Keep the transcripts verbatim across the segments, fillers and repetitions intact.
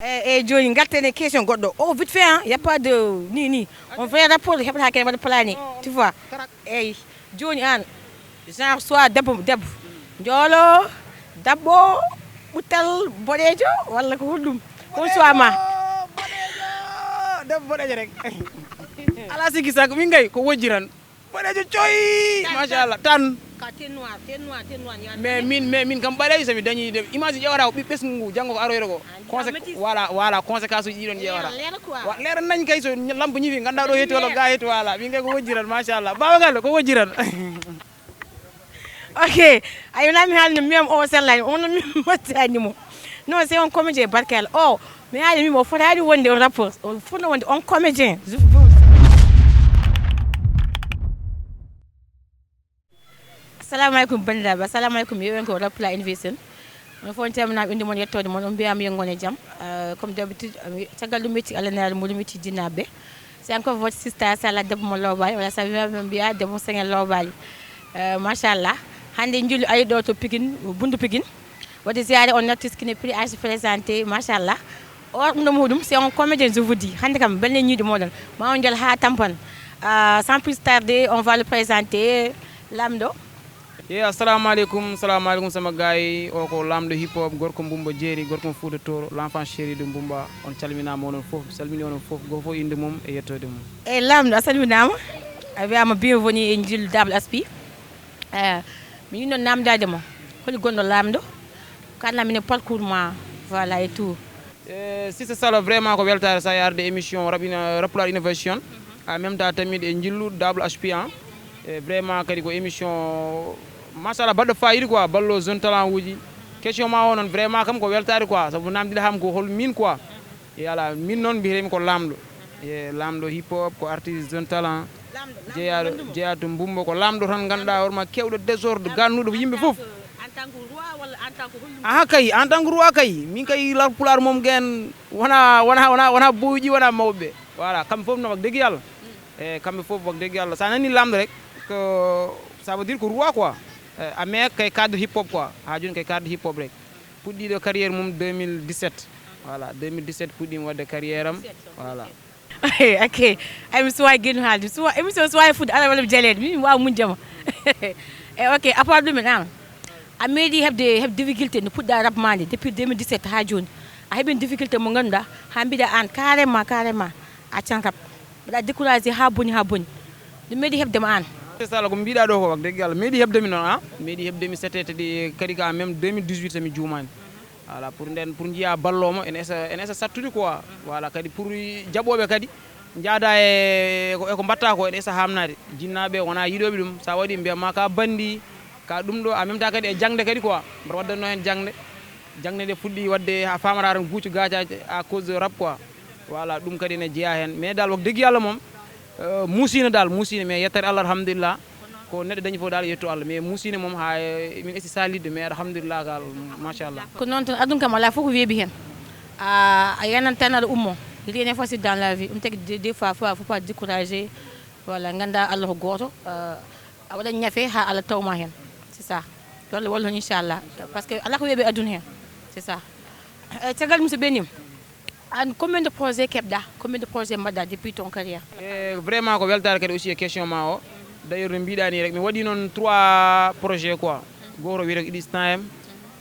E, e joni garten e question goɗɗo o, vite fait, hein, y a pas de ni ni. On vrai rapport heɓata ken waɗa plané, tu vois. Eyyi. Joni an, genre, soit debbo debbo, joolo, dabbo, ɓuttal, boɗejo, walla ko honɗum? Hol choix ma? Boɗejo, debbo boɗejo rek. Ala sikki sakko, min gay ko wojji tan. Boɗejo coy, machallah tan. Ka ten noir, ten noir, ten noir, ya. Mais min, mais min kam ɓaleejo, so mi dañi de image ƴewata ko ɓiɓɓe ɓesngu ngu, janngo ko aroyta ko. Conse-, voilà, voilà, conséquence uji ɗiɗon ƴewata. Leera quoi. Wa-, leera nañ kay, so ñ-, lampe ñifi, ngannduɗaa ɗo hetti walla ga hetti, voilà. Min kay ko wojji tan, machallah. Baaba Galle, ko wojji tan. Ok. Ay, wona mi haalno, mi am o sellani, on mi moƴƴani mo. Non, c'est un comédien, barkeel. O, mi haali mi mo fotaani wonde on rapport. O fotno wonde on comédien. Assalamu aleykum, banndiraaɓe. Assalamu aleykum, yeewen ko Rappula Innovation. On fof on calminaama, innde mon, yettoode mon. On mbiyaama yo ngon e jam. Euh, comme d'habitude, euh, caggal ɗum mi yetti Allah, nelaɗo mo, mi yetti jinnaaɓe. C'est encore votre sister, Sala debbo mo Loobaali, walla so a wiyaama mbiya debbo mo Seŋel Loobaali. Euh, machallah. Hannde njulu ari ɗo to Pikine, Bundu Pikine. Waɗde ziyaare on artiste qui n'est plus à se présenter, machallah. O ɗum ɗo muɗum, c'est un comédien, je vous dis. Hannde kam, belle ñiiɗo moɗon. Ma on jal haa tampan. Euh, sans plus tarder, on va le présenter. Laamɗo. Ye, assalamu aleykum, salamu aleykum sama gaay. O ko Laamɗo hip hop, gorko Mbumba Jeeri, gorko mo Fuuta Tooro, l'enfant chéri de Mbumba. On calminaama onon fof, salmini onon fof, gooto fof innde mum e yettoode mum. E Laamɗo, a salminaama. A wiyaama bienvenue e njillu Double H P. Eh, mi yiɗno naamndaade ma, holi gonɗo Laamɗo? Kaalna min e parcours ma, voilà, et tout. Eh, Sister Sala, vraiment ko weltaare sa arde émission Rap Ina-, Rappula Innovation. En même temps tamit e njillu Double H P, hein. E vraiment kadi ko émission, machallah, baɗɗo fayida quoi, ballo jeune talent uji. Question ma o noon, vraiment kam ko weltaare quoi, sabu namdiɗa ham ko hol min quoi. E ala, min noon mbiyetemi ko Laamɗo. E Laamɗo hip hop, ko artiste jeune talent. Jeeyaɗo, jeeyaɗo to Mbumba, ko Laamɗo tan ngannduɗaa hoore ma, kewɗo désordre, gannuɗo yimɓe fof. Aha kay, en tant que roi kay, min kay lar pulaar moom gen, wona, wona, wona, wona boyuji, wona mawɓe. Voilà, kamɓe fof noon, wax dëgg Yàlla. E kamɓe fof, wax dëgg Yàlla, sa nani Laamɗo rek, ko, ça veut dire ko roi quoi. E, a mais kay cadre hip hop quoi, ha jooni kay cadre hip hop rek. Puɗɗiiɗo carrière mum deux mille dix-sept. Voilà, deux mille dix-sept puɗɗiima waɗde carrière am. Voilà. Ok, ay mi suwa genu haalde. Suwa, émission suwa e fuɗde, ala walla mi jaleede. Min mi waawa muñde ma. E ok, à part ɗum en an. A meeɗi heɓde, heɓde difficulté no puɗɗa rap ma nde depuis deux mille dix-sept ha jooni. A heɓi difficulté mo ngannduɗaa, ha mbiɗa an carrément, carrément, a can rap. Mbaɗa découragé ha boni, ha boni. Ɗum meeɗi heɓde ma an. Sala ko mbiɗa ɗo ko wax dëgg Yàlla. Meeɗi heɓde mi noon, ah. Meeɗi heɓde mi c'était kadi ka même deux mille dix-huit so mi juumaani. Voilà, pour nden, pour njiya ballo mo, ene esa, ene esa sattude quoi. Voilà, kadi pour jaɓooɓe kadi, njaada e ko, e ko mbatta ko, ene esa hamnaade. Jinnaaɓe wona yiɗooɓe ɗum. Sa waɗi mbiyama ka bandi, ka ɗum ɗo, en même temps kadi e jaŋde kadi quoi. Mbaɗa waɗdanno heen jaŋde. Jaŋde nde fuɗɗi waɗde ha famata tan guucu gacaji à cause de rap quoi. Voilà, ɗum kadi ene jeeya heen. Mais dal wax dëgg Yàlla moom, euh, muusino dal, muusino, mais yettere Allah, alhamdulillah. Ko neɗɗo dañi fof dal yetto Allah, mais muusino moom ha, eh, min esi salidde, mais alhamdulillah gal, machallah. Ko noon tan, aduna kam ala fof ko weeɓi heen. A, a yanat tan aɗa ummo. Rien n'est facile dans la vie. Ɗum tagi des, des fois, faut, faut pas décourager. Voilà, ngannda Allah ko gooto. Euh, a waɗat ñafe ha Allah tawma heen. C'est ça. Yo Allah wallu on, inchallah. Parce que ala ko weeɓi aduna heen. C'est ça. Eh, caggal ɗum so ɓenima, an combien de projet keɓɗa? Combien de projet mbaɗɗa depuis ton carrière? E vraiment ko weltaare kadi aussi e question ma o. D'ailleurs no mbiɗa ni rek, mi waɗi noon trois projets quoi. Gooto wiyetee ko It is Time,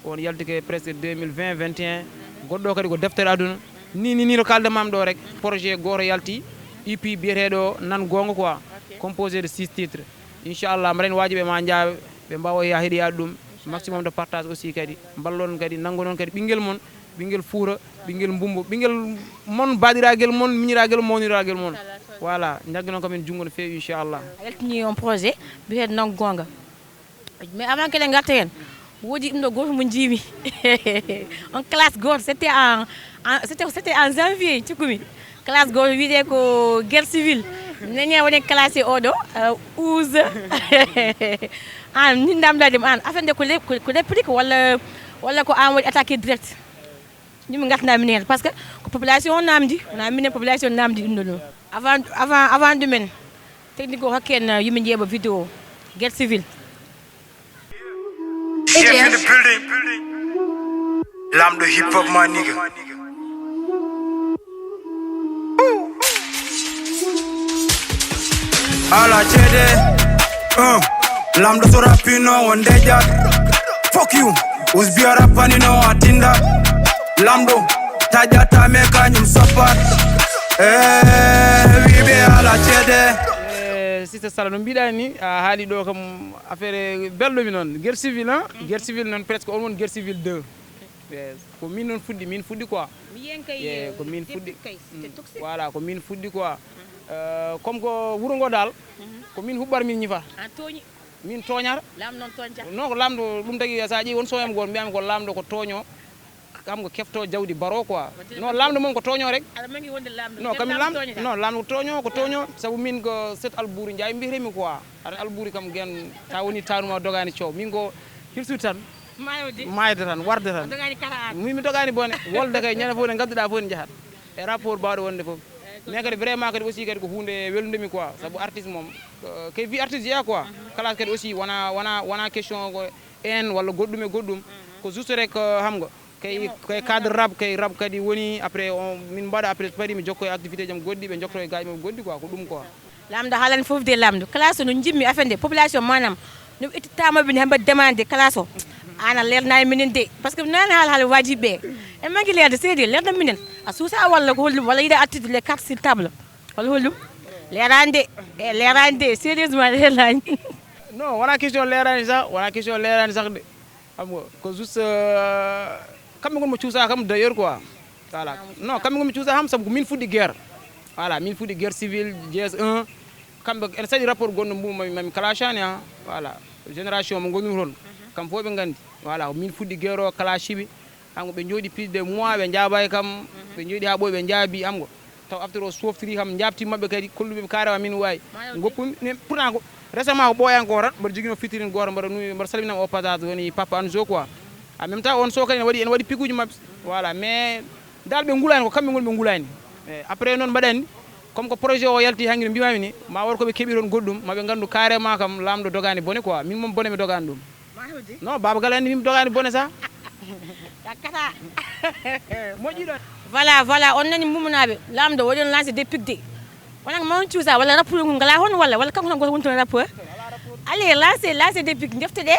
on yaltike presque deux mille vingt, vingt et un. Goɗɗo kadi ko Deftere Aduna. Ni, ni, ni no kalda mam ɗo rek. Projet gooto yalti, E P biyeteeɗo Nan Goonga quoi. Composé de six titres. Inchallah, mbaɗen waajiɓe ma njaaɓe, ɓe mbawa ya heɗiyaade ɗum. Maximum de partage aussi kadi. Mballon kadi, nanngonon kadi ɓinngel mon, ɓinngel Fuuta, ɓinngel Mbumbo, ɓinngel mon, baɗiragel mon, miñiragel, mawniragel mon. Voilà, njagginon kam en junngo no feewi, inchallah. A yaltini on projet, biyeteeɗo Nan Goonga. Mais avant que eɗen ngarta heen, woodi ɗum ɗo gooto mo njiimi. On classe gooto, c'était en, en, c'était, c'était en janvier, cukkumi. Classe gooto wiyetee ko guerre civile. Nene woni classé oɗo, euh, onze. An, min namdade mo an. Affaire nde ko le-, ko, ko réplique walla, walla ko an waɗi attaqué direct? Min mi ngartana min heen, parce que ko population o namdi, wona minen population namdi ɗum ɗo ɗum. Avant, avant, avant ɗumen, technique o hokke en, euh, yimɓe njeeɓa vidéo, guerre civile. Chef in the building. Laamɗo hip hop, my nigga. Ala ceede. Uh, lamɗo so rappino wonde jat. Fuck you. Usbi a rappani no a tinda. Lamɗo taƴata me kañum soppat. Eh, wiɓe ala ceede. Eh, sister Sala, no mbiɗa ni, a haali ɗo kam affaire belɗo mi noon, guerre civile, hein? Guerre civile noon, presque on won guerre civile deux. Yes. Ko min noon fuɗɗi, min fuɗɗi quoi. Mi yiyen kay Yeah, ko min debbi fuɗɗi. Kay, c'était toxique. Voilà, ko min fuɗɗi quoi. Euh, comme ko wuro ngo dal, ko min huɓɓar min ñifa. An tooñi. Min tooñata. Lam noon tooñta. Non, ko lamɗo ɗum tagi, sa ƴeewi won soyam goo, mbiyami ko lamɗo ko tooño, kam ko kefto jawdi baro quoi. Non, lamɗo moom ko tooño rek. Aɗa mangi wonde lamɗo. Non, kam lamɗo, non, lamɗo ko tooño, ko tooño, sabu min ko set albuuri njaay mbiyetemi quoi. Aɗa albuuri kam gen, ta woni tanuma dogani coow. Min ko hirsude tan, Mayode. Mayde tan, warde tan. Dogani kala an. Min mi dogani bone, wolde kay ñande fof ne ngadduɗa fof ne jahat. E rapport bawɗo wonde fof. Mais kadi vraiment kadi aussi kadi ko hunde welnde mi quoi. Sabu artiste moom, euh, kay vie artiste jeeya quoi. Kala kadi aussi wona, wona, wona question ko en walla goɗɗum e goɗɗum. Ko juste rek, euh, xam nga. Kay, kay cadre rap, kay rap kadi woni après on, min mbaɗa après paari mi jokko e activité jam goɗɗi, ɓe jokkoto e gaaji mabɓe goɗɗi quoi, ko ɗum quoi. Lamɗo haalani fof de lamɗo. Classe o no jimmi affaire nde population manam no ɓe ittittama ɓe hemba demande classe o. Ana lernani minen de. Parce que nani haala haala wajiɓe ɓe. En mangi lerde seydi lerde minen. A suusa walla ko hollum walla yiɗa artude les cartes sur table. Walla hollum. Lerande. E lerande sérieusement lerani. Non, wona question lerani sax, wona question lerani sax de. Xam nga, ko juste, euh, kamɓe ngon mo cuusa kam d'ailleurs quoi. Voilà. Non, kamɓe ngon mo cuusa kam sabu ko min fuɗɗi guerre. Voilà, min fuɗɗi guerre civile, G S un. Kamɓe ene saɗi rapport gonɗo mbumo mami, mami kalachani ha. Voilà. Génération mo gonɗum toon. Kam fof ɓe nganndi. Voilà, ko min fuɗɗi guerre o kalachiɓe. Xam nga ɓe jooɗi plus de mois ɓe jaabayi kam. Ɓe jooɗi ha ɓooyi ɓe jaabi xam nga. Taw after o softiri kam jaabti maɓɓe kadi kolluɓe carrément min wawi. Goppumi, mais pourtant ko récemment ko ɓooyan ko tan, mbaɗa jogino featuring goto, mbaɗa nuyu, mbaɗa salminam au passage woni Papa Anzo quoi. En même temps on so kadi ene waɗi, ene waɗi pikuji maɓɓe. Voilà, mais dal ɓe ngulani ko kamɓe ngoni ɓe ngulani. E après noon mbaɗa anndi, comme ko projet o yalti hanki no mbimami ni, ma wor ko ɓe keeɓi toon goɗɗum, maɓe ngandu carrément kam lamɗo dogani bone quoi. Min moom bone mi dogani ɗum. Non, baba gal anndi min dogani bone sa. Takkata. Moƴƴiɗo. Voilà, voilà, on nani mumunaɓe. Lamɗo waɗi on lancé des pic de. Wona ko mawon cuusa walla rapport ngu ngala hon walla walla kanko tan goto woni toon rapport. Allez, lancé, lancé des pic defte ɗe.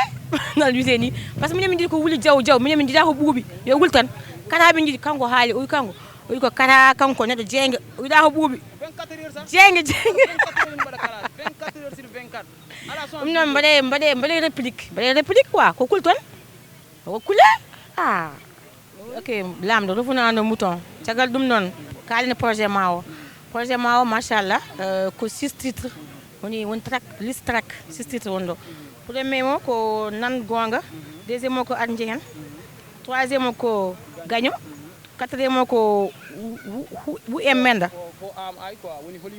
Non, wiyete ni. Parce que minen min jiɗi ko wuli jaw jaw, minen min jiɗa ko ɓuuɓi. Yo wul tan. Kata min jiɗi kanko haali, o wi kanko. O wi ko kata kanko neɗɗo jeeyge. O yiɗa ko ɓuuɓi. Jeeyge, jeeyge. Ɗum noon mbaɗe mbaɗe mbaɗe réplique mbaɗe réplique quoi ko kul toon ko kule. Ah, ok. Lamɗo rufuna no mouton. Caggal ɗum noon, kaalina projet ma o. Projet ma o machallah, euh, ko six titre. Woni woni track, liste track, six titre woni ɗo. Premier o ko nan goonga. Deuxième o ko at njehen. Troisième o ko gaño. Quatrième o ko wu- wu- wu- wu- em menda.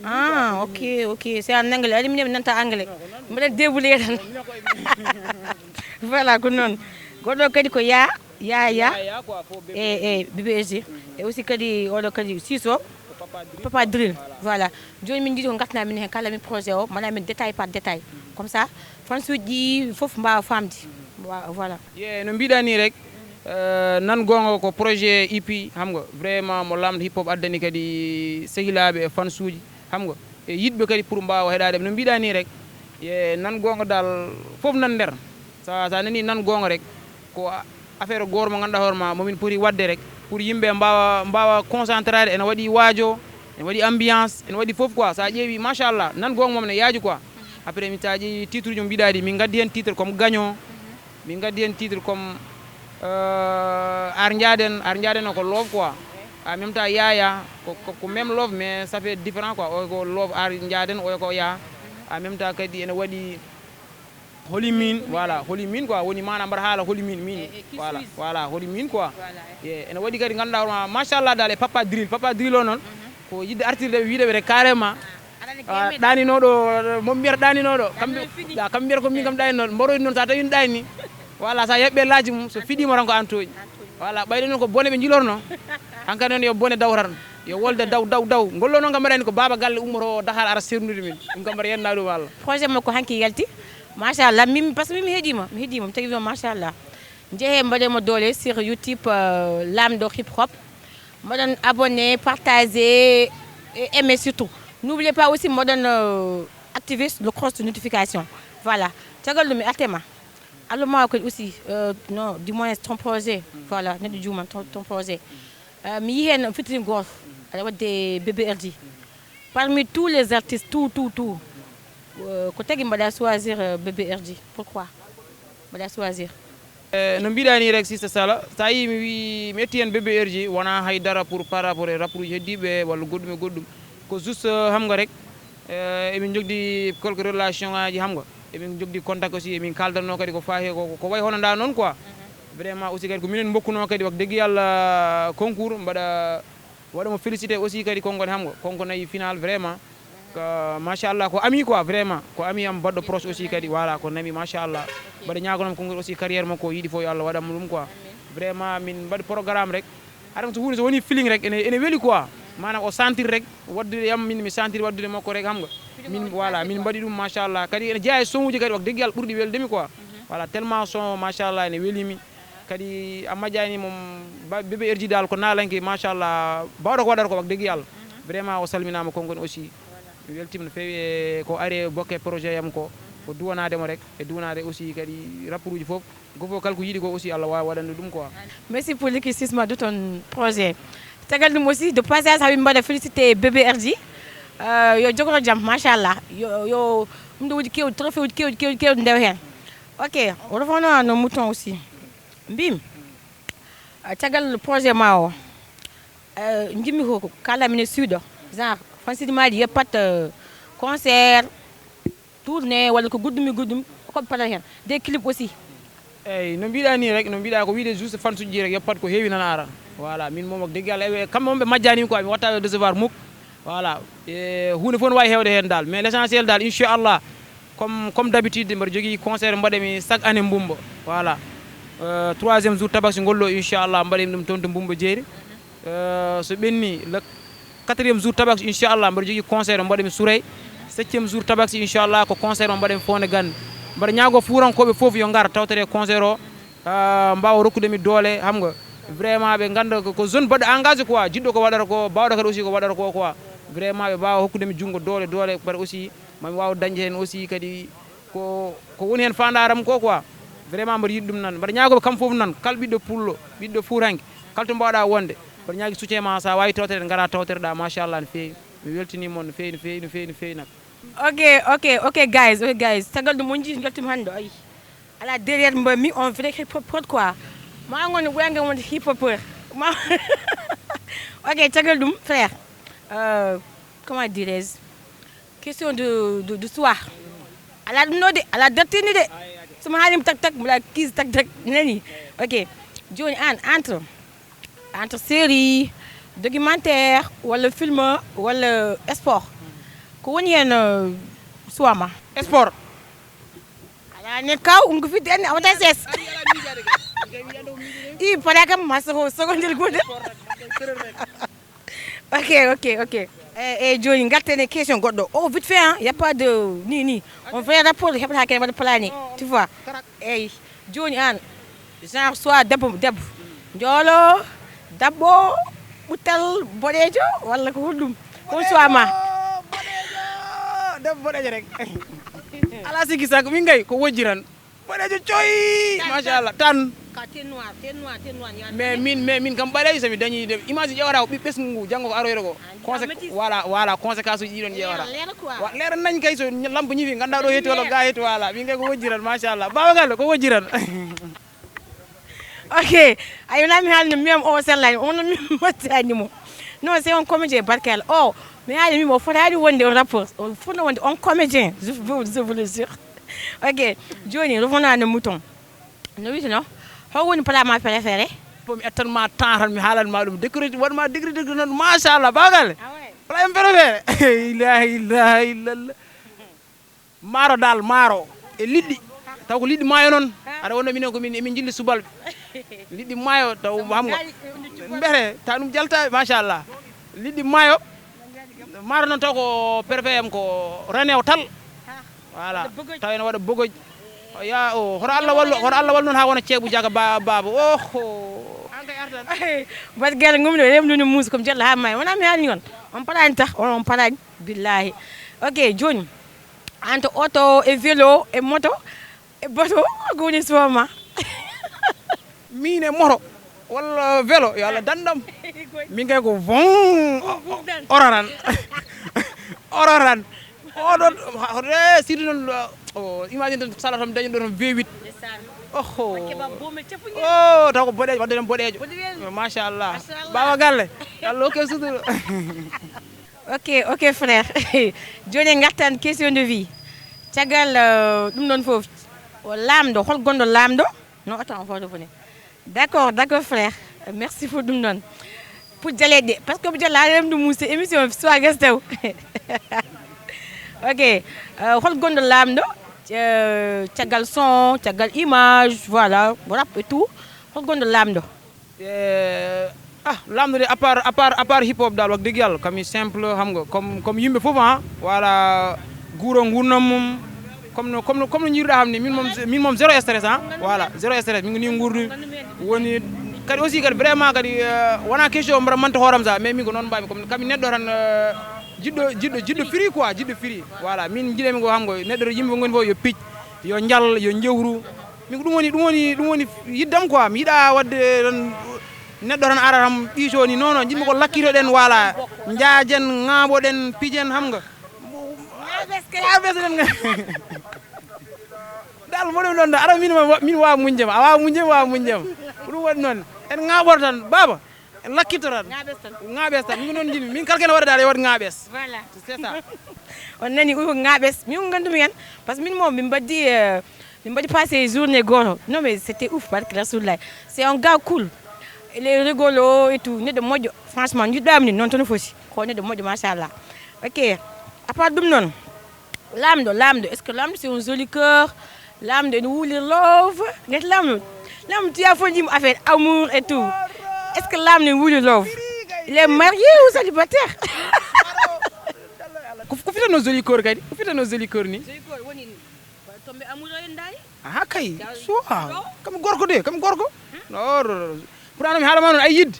Ah, ok, ok. C'est en anglais. Aɗa minen mi nanta anglais. Mbeɗen débrouillé tan. Voilà, ko noon. Goɗɗo kadi ko ya ya ya. E e B B S G. E aussi kadi oɗo kadi siso. Papa drill. Voilà. Joni min jiɗi ko ngartana min hen kala min projet o mana min détail par détail. Comme ça fansuji ɗi fof mbawa famde. Wa- voilà. Ye no mbiɗa ni rek, euh, nan gonga ko projet E P xam nga, vraiment mo lamɗo hip hop addani kadi sehilaɓe e fansuji xam nga, e yiɗɓe kadi pour mbawa heɗade no mbiɗa ni rek. Ye nan gonga dal fof nan nder. Sa sa nani nan gonga rek, ko a- affaire goto mo ganduɗa hoore ma momin poti wadde rek, pour yimɓe mbawa mbawa concentrade, ene waɗi waajo, ene waɗi ambiance, ene waɗi fof quoi. Sa ƴeewi machallah nan gonga moom ne yaaju quoi. Après mi sa ƴeewi titre ji mo mbiɗaɗi min gaddi hen titre comme gagnant. Min gaddi hen titre comme, euh, ar jaaden ar jaaden o ko love quoi. En même temps yaya ko, ko, ko même love mais ça fait différent quoi. Oyo ko love ar jaaden, oyo ko ya. En même temps kadi ene waɗi holi min, voilà, holi min quoi. Woni mana mbaɗa haala holi min min. Voilà, voilà, holi min quoi. Ye ene waɗi kadi ganduɗa hoorema machallah dal e papa drill, papa drill o noon ko yidde artirde ɓe wiide ɓe carrément. Ɗaninoɗo mo mbiyata ɗaninoɗo kamɓe. Kamɓe mbiyata ko min kam ɗaninoɗo mbaroyde noon sa tawi no ɗanini. Voilà, sa yaɓɓe laaji mum so fiɗima tan ko an tooñi. Voilà, ɓayde noon ko bone ɓe jilorno. Hankadi noon yo bone daw tan, yo wolde daw daw daw. Ngollo noon kam mbaɗani ko baaba galle ummoto o Dakar ara sernude min. Ɗum kam mbaɗa yenna ɗum Allah. Projet makko hanki yalti. Machallah, min parce que min mi heeɗima mi heeɗima mi tagi wima machallah. Jeehe mbaɗemo doole sur YouTube, euh, lamɗo hip hop. Mbaɗon abonné, partagé et aimé surtout. N'oubliez pas aussi mbaɗon, euh, Activé le cross de notification. Voilà. Caggal ɗum mi artema. Allo ma ko aussi, euh, non, du moins ton projet. Voilà, neɗɗo juuman ton, ton projet. Euh, mi yii heen featuring gooto, aɗa waɗde B B R D. Parmi tous les artistes, tout, tout, tout, euh, ko tagi mbaɗa choisir, euh, B B R D? Pourquoi mbaɗa choisir? Eh, no mbiɗa ni rek, sista Sala, sa yi mi wi mi etti hen B B R D, wona hay dara pour par rapport e rapport uji heddiɓe walla goɗɗum e goɗɗum. Ko juste, euh, xam nga rek, eh, emin jogdi quelque relation aji, xam nga, emin jogdi contact aussi, emin kaldanno kadi ko fahe ko, ko way hono nda noon quoi. Vraiment aussi kadi ko minen mbokkuno kadi, wax dëgg Yàlla, concours mbaɗa, waɗa mo félicité aussi kadi, konko ne xam nga, konko nayi final vraiment. Ko, machallah, ko ami quoi, vraiment. Ko ami am baɗɗo proche aussi kadi, voilà, ko nami, machallah. Mbaɗa ñaagono mo konngol aussi carrière makko, o yiɗi fof yo Allah waɗan mo ɗum quoi. Vraiment, min mbaɗi programme rek. Haɗa so huunde so woni feeling rek, ene, ene weli quoi. Maanaam o sentir rek, waɗdude yam min, mi sentir waɗdude makko rek, xam nga. Min, voilà, min mbaɗi ɗum, machallah. Kadi ene jeyaa e son uji kadi, wax dëgg Yàlla, ɓurɗi weldemi quoi. Voilà, tellement son, machallah, ene welimi. Kadi a majjani moom, ba-, B B R D daal ko naalanke, machallah, baawɗo ko waɗata ko, wax dëgg Yàlla. Vraiment, o salminaama konngol aussi. Mi weltiima no feewi e ko ari e bokke projet yam ko, ko duwanaade mo rek, e duwanaade aussi kadi rapport uji fof. Gofo kala ko yiɗi ko aussi Allah waawa waɗande ɗum quoi. Merci pour l'éclaircissement de ton projet. Tagal ɗum aussi, de passage, hawi mbaɗa félicité B B R D. Euh, yo jogoto jam, machallah. Yo, yo, ɗum ɗo uji kewɗi, trophée uji kewɗi, kewɗi, kewɗi ndewa heen. Ok, revenons à nos moutons aussi. Mbimi, ah, caggal projet ma o, eh, jimmi ko, ko kala mine suuɗo, genre, fansidimaaji yeppat, eh, concert, tournée, walla ko goɗɗum e goɗɗum, ko ɓe paɗata heen. Des clips aussi. Eyyi, no mbiɗa ni rek, no mbiɗa ko wiide juste fansuji rek, yeppat ko heewi nana ara. Voilà, min moom wax dëgg Yàlla, eɓe, kamɓe moom ɓe majjani quoi, mi watta ɓe décevoir mukk. Voilà. E, huunde fof no waawi heewde heen daal, mais l'essentiel daal, inchallah, comme, comme d'habitude, mbaɗa jogii concert mbaɗa mi chaque année Mbumba. Voilà. Euh, troisième jour tabaski ngol ɗo, inchallah, mbaɗa mi ɗum toon to Mbumba Jeeri. Euh, so ɓenni, le quatrième jour tabaski, inchallah, mbaɗa jogii concert mbaɗa mi Surey. Septième jour tabaski, inchallah, ko concert mo mbaɗa mi Fonde Gannde. Mbaɗa ñaago fuurankooɓe fof yo ngar tawtore concert o. Ah, mbaawa rokkude mi doole, xam nga, vraiment ɓe ngannda ko, ko jeune baɗɗo engagé quoi, jiɗɗo ko waɗata ko, baawɗo kadi aussi ko waɗata ko quoi. Vraiment ɓe mbaawa hokkude mi junngo doole, doole, mbaɗa aussi mami waaw dañde heen aussi kadi ko, ko woni heen faandaaram ko quoi. Vraiment mbaɗa yiɗi ɗum nan, mbaɗa ñaago ɓe kam fof nan, kala ɓiɗɗo pullo, ɓiɗɗo fuuranke, kala to mbaawɗa wonde, mbaɗa ñaagi soutien ma, sa waawi tawtore, ngara tawtoreɗa, machallah, no feewi. Mi weltini mon no feewi, no feewi, no feewi, no feewi nak. Ok, ok, ok, guys, ok, guys. Tagal ɗum on jiidi njaltumi hannde, ayi. Ala derrière mbo mi on vrai hip hop quoi. Ma ngon wenge won hip hopper. Ma ok, tagal ɗum, frère. Euh, comment dirais-je? Question de, de, de soir. Ala ɗum no de, ala dartini de. Suma haalim tak tak, mula kiis tak tak, nani. Ok. Jooni an, entre, entre série, documentaire, walla film, walla sport, ko woni heen, euh, choix ma? Sport. Ala ne kaw, um ko fidde en, a wata ses. I, para kam, ma soho, soho nder goɗɗo. Ok, ok, ok. E, e, jooni ngarten e question goɗɗo. Oh, vite fait, hein, y a pas de, ni, ni. On vrai rapport, heɓata kene waɗa plané. Tu vois? Eyyi. Jooni an, genre, soit debbo, debbo. Njoolo, dabbo, ɓuttal, boɗeejo, walla ko honɗum? Ko choix ma? Boɗeejo, boɗeejo. Debbo boɗeejo rek. Ala sikki sakko, min kay ko wojjiran. Boɗeejo coy, machallah, tan. Ka teint noir, teint noir, teint noir, ya. Mais min, mais min kam ɓaleejo, so mi dañi de, image ƴeewata ko ɓi-, ɓesngu ngu, janngo ko aroyta ko. Ah, conse-, métis. Voilà, voilà, conséquence uji ɗi ɗon ƴeewata. Leer, leer quoi. Wa-, leer nañ kay, so ñ-, lampe ñifi, ngannda ɗo hetti walla ga hetti, voilà. Min kay ko wojjiran, machallah. Baba Galle, ko wojjiran. Ok, ayi, wona mi haalni, mi wiyam o sellani, on mi mottani mo. Non, c'est un comédien, barkeel. Oh, mi haali mi mo fotani wonde on rapport. On fotno wonde on comédien. Je vous, je vous le jure. Ok, jooni, revenons à nos moutons. No wiyeteno? Hol woni plat ma préféré? Bon, mi ettan ma temps tan, mi haalan ma ɗum. Décret, waɗ ma degré, degré noon, machallah, Baba Galle. Ah ouais. Plat am préféré. La ilaha illallah. Maaro daal, maaro e liɗɗi. Taw ko liɗɗi maayo noon. Aɗa wonno minen ko min, emin njilli subalɓe. Liɗɗi maayo taw, xam nga, mbete, taw ɗum jalta, machallah. Liɗɗi maayo, maaro noon taw ko préfet am ko renew tal. Voilà. Taw ene waɗa bogoji. Ya o, hoto Allah wallu, hoto Allah wallu noon haa wona ceebu jaga ba-, baaba. Oho. Bat gel ngumno remnuni muus comme jalla haa maayo. Wona mi haalni on. On paraani tax, on, on paraani. Billahi. Ok, jooni. Entre auto et vélo et moto et bateau, ko woni choix ma? Min e moto walla vélo, yo Allah danndam. Min kay ko von. Oraran. Oraran. Oɗon. Hoɗe sidi noon. Imagine tan sala tan dañi ɗo tan v8. Oho. O taw ko boɗeejo, wadde tan boɗeejo. Machallah. Bawa galle. Allah hokke suturo. Ok, ok, frère. Jooni en ngartan question de vie. Caggal ɗum ɗon fof, o laamɗo, hol gonɗo laamɗo? Non, attends, on va revenir. D'accord, d'accord, frère. Merci pour ɗum ɗon. Pour jaleeɗe, parce que mi jala rem ɗum musse émission soit gastew. Ok. Hol gonɗo laamɗo? Caggal son, caggal image, voilà, rap et tout. Hol gonɗo laamɗo? Ah, laamɗo de, à part à part à part hip hop daal, wax dëgg yàlla, kami simple, xam nga, comme comme yimɓe foofu, ah. Voilà. Guuro ngurnam mum, comme no comme no comme no jiiruɗa xam ni, min moom min moom zéro stress, ah. Voilà, zéro stress, min ko ni ngurdu. Woni kadi aussi kadi vraiment kadi wona question mbaɗa manta hooram sa, mais min ko noon mbami, comme kami neɗɗo tan. Jiɗɗo jiɗɗo jiɗɗo firi quoi, jiɗɗo firi. Voilà, min jiɗemi ko xam nga neɗɗo to yimɓe ngoni fof yo pic, yo njal, yo njewru. Min ko ɗum woni ɗum woni ɗum woni yiddam quoi, mi yiɗa wadde tan neɗɗo tan ara tan ɓiiso ni, non non, jiɗmi ko lakkitoɗen, voilà. Njaajen, ŋaaɓoɗen, pijen, xam nga. Ŋaaɓes ɗen. Dal mo ɗum ɗon ara min min wawa muñjema a wawa muñjema wawa muñjema. Ko ɗum waɗi noon, en ŋaaɓoto tan baaba. En lakkito tan. Ŋaaɓes tan, min ko noon jiɗmi, min kala kene waɗa dal e waɗi ŋaaɓes. Voilà. C'est ça. On nani ko ŋaaɓes, min ko ngandumi hen. Parce que min moom min mbaddi min mbaɗi passé journée goto. Non mais c'était ouf, barke rasulullah. C'est un gars cool. Il est rigolo et tout, neɗɗo moƴƴo. Franchement, jiɗɗami ni noon tan foti. Ko neɗɗo moƴƴo, machallah. Ok. À part ɗum noon, laamɗo laamɗo, est ce que laamɗo c'est un joli cœur? Laamɗo ene wuuli love. Nget laamɗo, laamɗo tu as fondimo affaire amour et tout. Est ce que laamɗo ene wuuli love? Il est marié ou célibataire? Ko ko fitano joli cœur kadi, ko fitano joli cœur ni? Joli cœur woni tombe amoureux en daari. Aha kay. Suwa. Kam gorko de, kam gorko. No. Pourtant mi haalama noon ay yidde.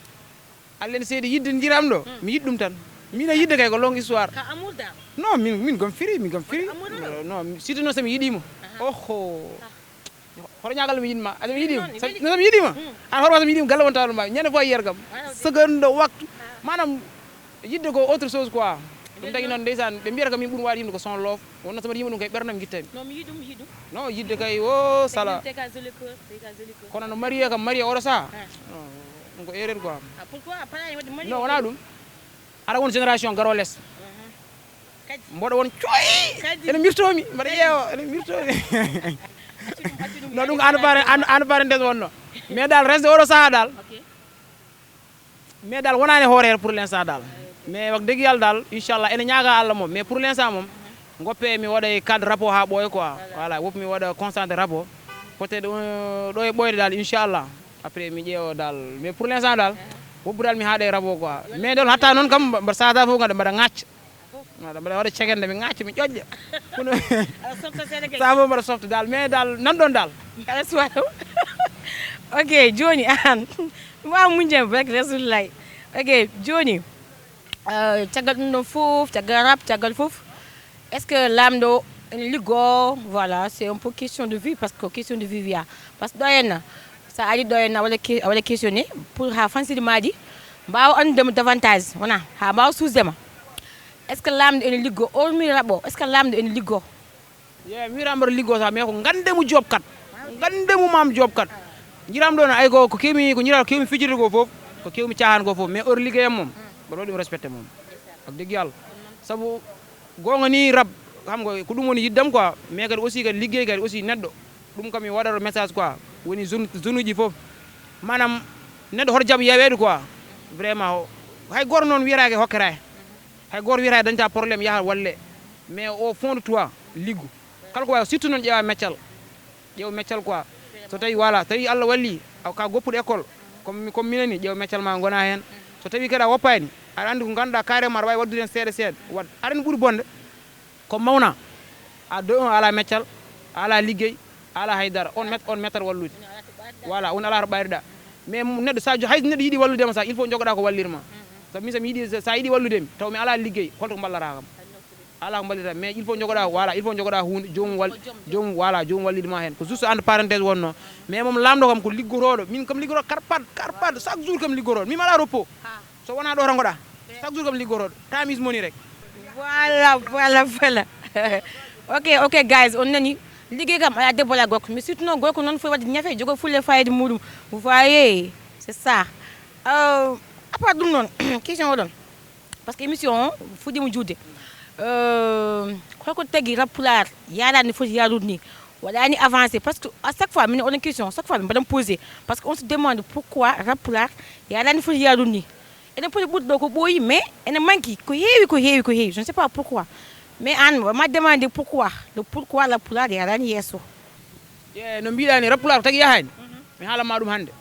Allen seydi yidde jiram ɗo, mi yiɗ ɗum tan. Min a yidde kay ko long histoire. Ka amour da? Non, min min gom firi, min gom firi. Non, surtout noon somi yiɗima. Oho. Hoto ñagal mi yiɗma, asami yiɗima. Noon, noon mi yiɗima. An hoto asami yiɗima galle wonta ɗum mbawi ñande fof yergam. Seconde waktu. Manam yidde ko autre chose quoi. Ɗum tagi noon ndeysaan ɓe mbiyata kam min ɓuuri waade yimde ko son love. Wonno somi yiɗima ɗum kay ɓernam gittami. Non mi yiɗum yiɗum. Non yidde kay o sala. Te ka joli cœur, te ka joli cœur. Kono no marié kam marié oɗo saha. Ɗum ko erreur quoi. Ah pourquoi a paɗani wadde marié? Non wona ɗum. Aɗa won génération garo less. Mboɗo won coyi. Ene mirtomi mbaɗa ƴeewa ene mirtomi. No ɗum an pare an an parenthèse wonno. Mais dal resde oɗo saha dal. Mais dal wonani hoorere pour l'instant dal. Mais wax dëgg yàlla dal inchallah ene ñaaga allah moom mais pour l'instant moom. Goppe mi waɗa e cadre rapport ha ɓooya quoi. Voilà woppi mi waɗa constant de rapport. Peut être ɗo e ɓooyde dal inchallah. Après mi ƴeewa dal mais pour l'instant dal. Woppu dal mi haaɗa e rapport quoi mais dal hatta noon kam mbaɗa sahata fof gada mbaɗa ŋacca. Mbaɗa mbaɗa waɗa cekende mi ŋacca mi ƴoƴƴa. Kono sa fof mbaɗa softa dal mais dal nan ɗon dal. Aɗa suwa. Ok, joni an mi wawa muñde hen barke rasulullah. Ok, joni caggal ɗum ɗon foof, caggal rap, caggal foof, est ce que lamɗo ene liggo? Voilà, c'est un peu question de vie parce que question de vie wiya parce que ɗo henna sa ari ɗo henna a waɗa questionné pour ha fansidi maɗi mbawa andudema davantage wona ha mbawa suusdema. Est ce que lamɗo ene liggo hormi raɓo est ce que lamɗo ene liggo? Ye mi wira mbaɗa liggo sa mais ko gande mo job kat. Gande mo mam job kat. Jiram ɗo no ay ko ko kewmi ko jira kewmi fijirde ko foof. Ko kewmi cahan ko foof mais heure liggéeyam moom mbaɗa waɗi ɗum respecté moom. Ak dëgg yàlla sabu gonga ni rab xam nga ko ɗum woni yiddam quoi mais kadi aussi kadi liggéey kadi aussi neɗɗo. Ɗum kam mi waɗato message quoi woni jeune jeune uji foof. Manam neɗɗo hoto jaɓ yeweede quoi. Vraiment hay goto noon wiyatake hokkata. Hay goto wiyata dañta problème yaha walle. Mais au fond de toi liggo. Kala ko wawi surtout noon ƴeewa meccal. Ƴeew meccal quoi. So tawi voilà tawi allah walli ka goppuɗo école comme comme minani ƴeew meccal ma gona hen. So tawi kadi a woppani aɗa andi ko ganduɗa carrément aɗa wawi waddude hen seeɗa seeɗa wat aɗa andi ɓuuri bonde. Ko mawna a do on ala meccal, a ala liggey, a ala haydara on met on mettat wallude. Voilà woni ala to ɓayriɗa. Mais neɗɗo sa hay neɗɗo yiiɗi walludema sa il faut jogoɗa ko wallirma. Sabu min somi yiiɗi sa yiiɗi walludemi taw mi ala liggey holto ko mballata kam? Alaa ko mballirta, mais il faut jogoɗa, voilà, il faut jogoɗa hunde, joomum wal-, joomum, voilà, joomum wallide ma heen. Ko juste entre parenthèse wonno. Mais moom laamɗo kam ko liggotooɗo. Min kam liggotooɗo karpat, karpat, chaque jour kam liggotooɗo. Min mi alaa repos. So wonaa ɗo tan ngoɗa. Chaque jour kam liggotooɗo. Tamis moni rek. Voilà, voilà, voilà. Ok, ok, guys, on nani. Liggéey kam, alaa debbo, alaa gorko. Mais surtout noon, gorko noon, fof waɗde ñafe, jogo fulle fayde muɗum. Vous voyez, c'est ça. Euh, à part ɗum noon, question o ɗon. Parce que émission o fuɗɗiima juutde. Euh, holko tagi rap pulaar yaadaani foti yaarude ni? Waɗaani avancé. Parce que à chaque fois, min oɗon question, chaque fois, min mbaɗan posé. Parce que on se demande pourquoi rap pulaar yaadaani foti yaarude ni. Ene poti ɓurɗo ko ɓooyi, mais ene manki ko heewi, ko heewi, ko heewi. Je ne sais pas pourquoi. Mais an, ma demande pourquoi. Le pourquoi la pulaar yaadaani yeeso. E no mbiɗa ni, rap pulaar ko tagi yahaani. Mi haala ma ɗum hannde.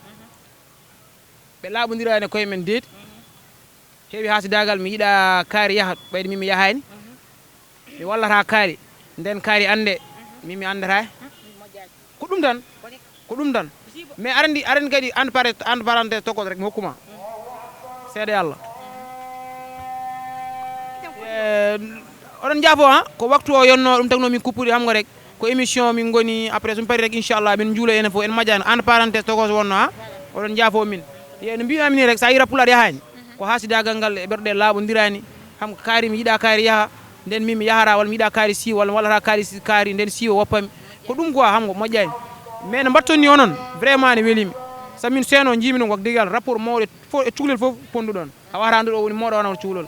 Ɓe laaɓondiraani e koye men deedi. Heewi haasidaagal, mi yiɗa kaari yaha, ɓayde min mi yahaani. Mi wallata kaari, nden kaari annde, min mi anndataa. Ko ɗum tan, ko ɗum tan. Mais aɗa anndi, aɗa anndi kadi, entre pare-, entre parenthèse, tokoto rek mi hokkuma. Seede Allah. Eh, oɗon njaafo, ha? Ko waktu o yonno, ɗum tagno min kuppude, xam nga rek. Ko émission min ngoni, après, so mi pari rek, inchallah, min njuula enen fof, en majjano. Entre parenthèse, tokoto wonno, ha? Oɗon njaafo min. Ye, no mbiɗa min rek, so a yi rap pulaar yahaani. Ko haasidaagal ngal e ɓerɗe laaɓondiraani. Xam nga kaari mi yiɗa kaari yaha. Nden min mi yahata, walla mi yiɗa kaari siiwa, walla mi wallata kaari si-, kaari, nden siiwa woppami. Ko ɗum quoi, xam nga moƴƴaani. Mais no mbatton ni onon, vraiment ne welimi. Sabu min seeno njiimi ɗum, wax dëgg Yàlla, rapport mawɗo fof e cukalel fof ponduɗon. A wata ndu ɗo woni mawɗo, wona on cukalel.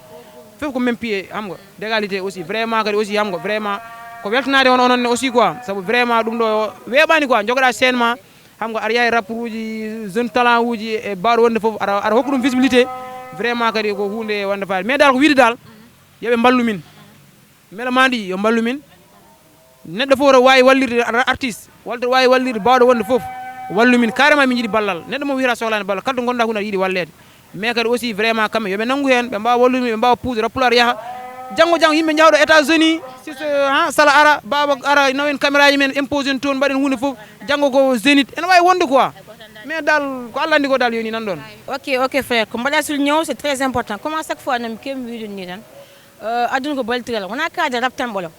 Fof ko même pied, xam nga, d'égalité aussi. Vraiment kadi aussi, xam nga, vraiment ko weltanaade on onon ne aussi quoi. Sabu vraiment ɗum ɗo weeɓaani quoi, jogoɗa scène ma, xam nga, aɗa yaha e rapport uji, jeune talent uji e bawɗo wonde fof, aɗa, aɗa hokka ɗum visibilité. Vraiment kadi ko huunde wonde faade. Mais dal ko wiide dal, yo ɓe mballu min. Mbele ma ndi yo mballu min. Neɗɗo fof to waawi wallirde ar-, artiste, walla to waawi wallirde bawɗo wonde fof, wallu min. Carrément min njiɗi ballal. Neɗɗo mo wiyata sohlaani ballal, kala to ngonɗa huunde aɗa yiɗi walleede. Mais kadi aussi vraiment kamɓe yo ɓe nanngu heen, ɓe mbaawa wallude min, ɓe mbaawa puusde rap pulaar yaha. Janngo janngo yimɓe njaha ɗo États-Unis, si so, ha, sala ara, baaba ara, nawen caméra ji men, imposer en toon, mbaɗen huunde fof. Janngo ko Zénith, ene waawi wonde quoi. Mais dal, ko Allah anndi ko dal yoni nan ɗoon. Ok, ok, frère. Ko mbaɗa souligné o, c'est très important. Comme à chaque fois, no mi keewi wiide ni tan. Euh, aduna ko baltiral, wonaa kaade rap tan ɓolo.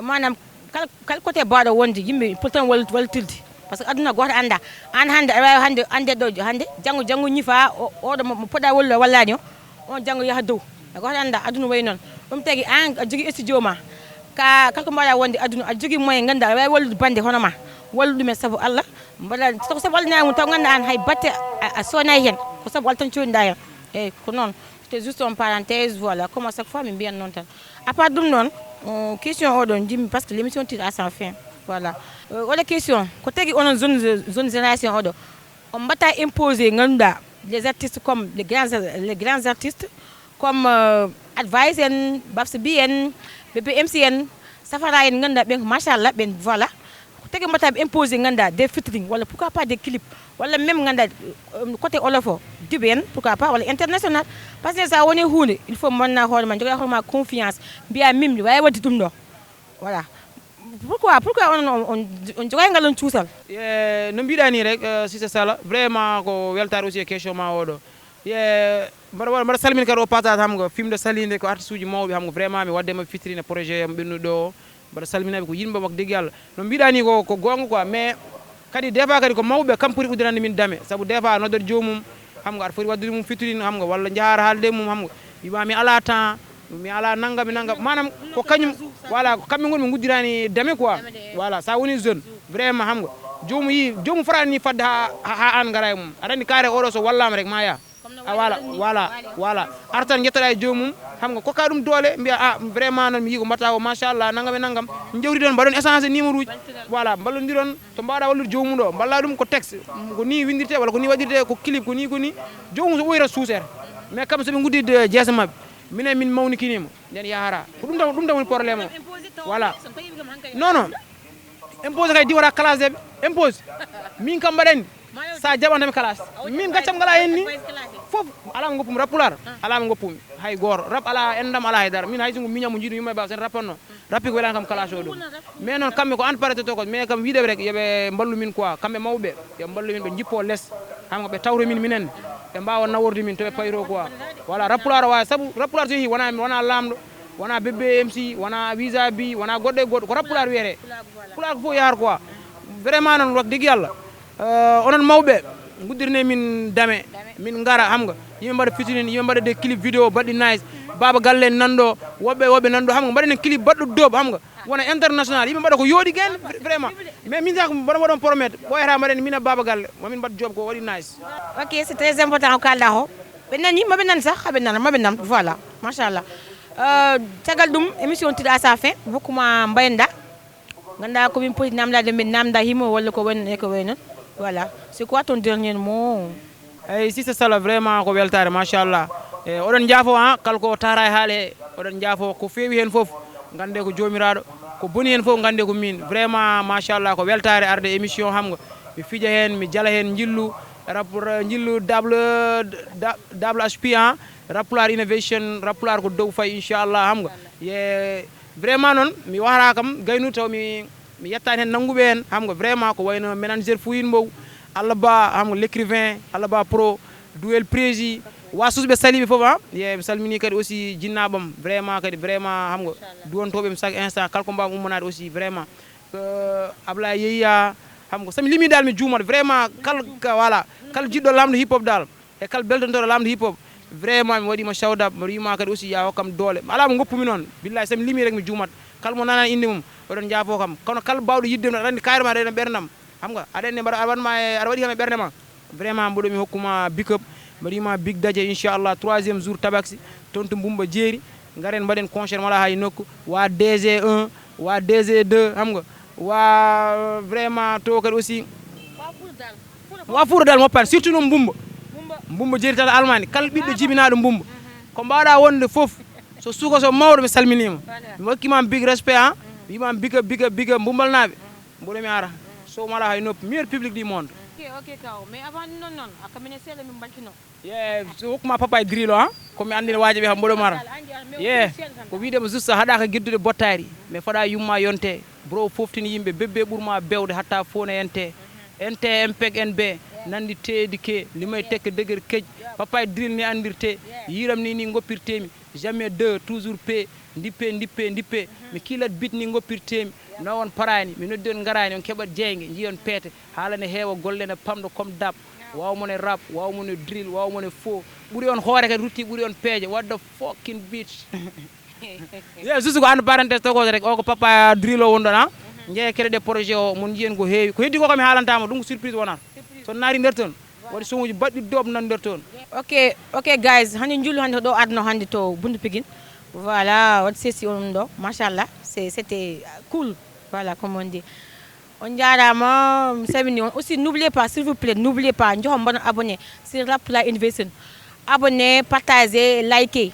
Maanaam, kala, kala côté bawɗo wonde, yimɓe poti tan wal-, wallitirde. Parce que aduna gooto annda. Aan hannde, aɗa waawi hannde, annde ɗo, hannde, janngo, janngo ñifa, o, oɗo mo, mo poɗɗa wallude, a wallaani o, on janngo yaha dow. Gooto annda, aduna wayi noon. Ɗum tagi aan, aɗa jogii studio ma. Ka, kala ko mbaɗa wonde aduna, aɗa jogii moyen, ngannduɗaa, aɗa waawi wallude bannde hono ma. Wallu ɗum en sabu Allah. Mbaɗa, so ko sabu Allah neema mum, taw ngannduɗaa aan hay batte a, a soonaani heen. Ko sabu Allah tan coyniɗaa heen. Eeyi, ko noon. C'était juste une parenthèse, voilà, comme à chaque fois, min mbiyan noon tan. À part ɗum noon, euh, question oɗo, njimmi, parce que l'émission tire à sa fin. Voilà. Euh, oɗo question, ko tagi onon jeune, jeune génération oɗo, on mbatta imposer, ngannduɗaa, les artistes comme les grands, les grands artistes, comme, euh, Advice en, Babs B en, B P M C en, Safara en, ngannduɗaa ɓen ko machallah, ɓen, voilà. Ko tagi mbatta ɓe imposer, ngannduɗaa, des featuring, walla pourquoi pas des clips, walla même, ngannduɗaa, euh, côté olof o, dube en, pourquoi pas, walla international. Parce que sa woni huunde, il faut monna hoore ma, jogoɗa hoore ma confiance, mbiya min, mi waawi waɗde ɗum ɗo. Voilà. Pourquoi, pourquoi on, on, on, on jogay ngal on cuusal? E, no mbiɗa ni rek, euh, Sise Sala, vraiment ko weltaare aussi e question ma oɗo. Ye, mbaɗa, mbaɗa, mbaɗa salmina kadi o passage, xam nga, fimde salinde ko artiste uji mawɓe, xam nga, vraiment mi waɗde maɓɓe featuring e projet am ɓennuɗo o. Mbaɗa salminaɓe ko yimɓe wax dëgg Yàlla. No mbiɗa ni ko, ko goonga quoi, mais kadi des fois kadi ko mawɓe kam poti uddirande min dame. Sabu des fois a noddat joomum, xam nga, aɗa foti waɗde mum featuring, xam nga, walla njahaar haalde mum, xam nga, wiima mi ala temps, mi ala nanngam e nanngam. Maanaam ko kañum, voilà, ko kamɓe ngoni ɓe nguddirani dame quoi. Voilà, sa woni jeune, vraiment, xam nga, joomum yi, joomum fotaani ni fadde ha, ha, ha aan ngara e mum. Aɗa anndi kaari oɗo so wallaama rek ma yaha. A, voilà, voilà, voilà. Artan njettoɗa e joomum, xam nga, kokka ɗum doole, mbiya, "Ah, vraiment noon, mi yii ko mbaɗta o, machallah, nanngam e nanngam." Njewtiɗon, mbaɗon échange numéro uji. Voilà, mballondiron, to mbaɗa wallude joomum ɗo, mballa ɗum ko texte, ko ni windirte, walla ko ni waɗirte, ko clip, ko ni, ko ni. Joomum so ɓooyta suusere. Mais kam so ɓe nguddidde jeese maɓɓe, minen min mawnikiniima, nden yahara. Ko ɗum tan, ɗum tan woni problème o. Voilà. Non, non. Impose kay diwata classe de, impose. Min kam mbaɗani. Sa jaɓanta mi classe. Min gaccam ngala hen ni. Fof, ala mo goppumi, rap pulaar. Ala mo goppumi. Hay goto. Rap ala enɗam, ala hay dara. Min hay singo miñam mo jiiɗum yumma e ba sen rappanno. Rappi ko welani kam classe o ɗum. Mais noon kamɓe ko an parete to ko. Mais kam wiɗeɓe rek, yoɓe mballu min quoi. Kamɓe mawɓe, yoɓe mballu min, ɓe jippo less. Xam nga ɓe tawto min minen. Ɓe mbawa naworde min to ɓe payto quoi. Voilà, rap pulaar o wawi. Sabu rap pulaar so yeehi wona, wona lamɗo. Wona Bébé M C, wona Visa B, wona goɗɗo e goɗɗo, ko rap pulaar wiyetee. Pulaar ko fof yaar quoi. Vraiment noon, wax dëgg Yàlla, euh, onon mawɓe, nguddirne min dame, min ngara, xam nga, yimɓe mbaɗa featuring, yimɓe mbaɗa des clips vidéo baɗɗi nice, Baba Galle nan ɗo, woɓɓe woɓɓe nan ɗo, xam nga, mbaɗanen clip baɗɗo doob, xam nga, wona international, yimɓe mbaɗa ko yooɗi gen, vraiment. Mais min sax mboɗo mboɗon promettre, ɓooyata mbaɗen min e Baba Galle, mamin mbaɗ job ko waɗi nice. Ok, c'est très important ko kalɗa ko. Ɓe nani, maɓe nan sax, aɓe nana, maɓe nan, voilà, machallah. Euh, caggal ɗum, émission tire à sa fin, hokkuma mbayen-ɗaa. Nganndu-ɗaa ko min poti namdaade, min namda himo walla ko wayi noon e ko wayi noon. Voilà. C'est quoi ton dernier mot? Eyi, Sista Sala, vraiment ko weltaare, machallah. E, oɗon njaafo, ha, kala ko taara e haale, oɗon njaafo ko feewi heen fof, ngannde ko joomiraaɗo, ko boni heen fof, ngannde ko min. Vraiment, machallah, ko weltaare arde émission, xam nga, mi fija heen, mi jala heen njillu, rap-, njillu double, da-, double H P, ha, Rap Pulaar Innovation, Rap Pulaar ko dow fayi, inchallah, xam nga. Ye, vraiment noon, mi wahata kam gaynu taw mi, mi yettaani heen nannguɓe heen, xam nga, vraiment ko wayno manager Fouine Mbow, Allah Ba, xam nga, l'écrivain, Allah Ba Pro, Duel Prési, wa suusɓe saliɓe fof, ha. Ye, mi salmini kadi aussi jinnaaɓam, vraiment kadi, vraiment, xam nga, duwantooɓe mi chaque instant, kala ko mbaawmi ummanaade aussi, vraiment. Euh, Ablaye Yeya, xam nga, so mi limi daal mi juumat, vraiment, kala, ka-, voilà, kala jiɗɗo laamɗo hip hop daal, e kala beltontoɗo laamɗo hip hop, vraiment mi waɗima shout out, mboɗo wima kadi aussi ya hokkam doole. Alaa mo ngoppumi noon. Billahi, so mi limi rek mi juumat. Kala mo nanani inde mum, oɗon njaafo kam. Kono kala bawɗo yidde mi, aɗa andi carrément aɗa ena ɓernde am. Xam nga, aɗa andi mbaɗa, aɗa waɗma e, aɗa waɗi kam e ɓernde ma. Vraiment mboɗo mi hokkuma big up, mboɗo wima big daje, inchallah, troisième jour tabaski, toon to Mbumba Jeeri. Ngaren mbaɗen concert mala hay nokku. Wa D G un, wa D G deux, xam nga. Wa vraiment to kadi aussi. Wa Fuuta dal moppaani, surtout noon Mbumba. Mbumba jeeri tata Almaani, kala ɓiɗɗo jibinaaɗo Mbumba. Ko mbaawɗaa wonde fof, so suka so mawɗo, mi salminiima. Mi hokkii ma big respect, ha. Mi wii ma big up, big up, big up, Mbumbalnaaɓe. Mboɗo mi ara. So mala hay noppi, meilleur public du monde. Ok, ok, kaw. Mais avant noon, noon, a kamine seeɗa min mbalkino. Ye, so hokkuma papa e drilo, ha? Ko mi anndina waaji ɓe kam mboɗo mara. Ye, ko wiide mo juste haɗaka geddude bottaari. Mais faɗa yumma yonte. Bro foftini yimɓe, bébé ɓurma bewde hatta fone ente. Ente M P E G N B, nandi teedi ke, limay tekke deger kej. Papa e dril ni andirte. Yiram ni ni ngoppirtemi. Jamais deux, toujours P. Ndippe, ndippe, ndippe. Mi kilat bit ni ngoppirtemi. No on parani, mi noddi on ngarani, on keɓat jeyge, jiyon peete. Haala ne heewa, golle ne pamɗo comme dab. Waaw mo ne rap, waaw mo ne drill, waaw mo ne faux. Ɓuri on hoore kadi rutti, ɓuri on peeje. What the fucking bitch? Ye, juste ko entre parenthèse tokoso rek, o ko papa drill o wonɗon, ha? Jeeya créé projet o, mon jiyen ko heewi. Ko heddi ko kam mi haalantama, ɗum ko surprise wonata. So naati nder toon, waɗi sonuji baɗɗi dob nan nder toon. Ok, ok, guys, hannde njullu hannde ko ɗo adno hannde to Bundu Pigin. Voilà, on sesi on ɗo, machallah, c'est, c'était cool. Voilà, comme on dit. On jaaraama, mi salmini on. Aussi, n'oubliez pas, s'il vous plaît, n'oubliez pas, njoxo mbaɗon abonné sur Rap Pulaar Innovation. Abonné, partagez, likez.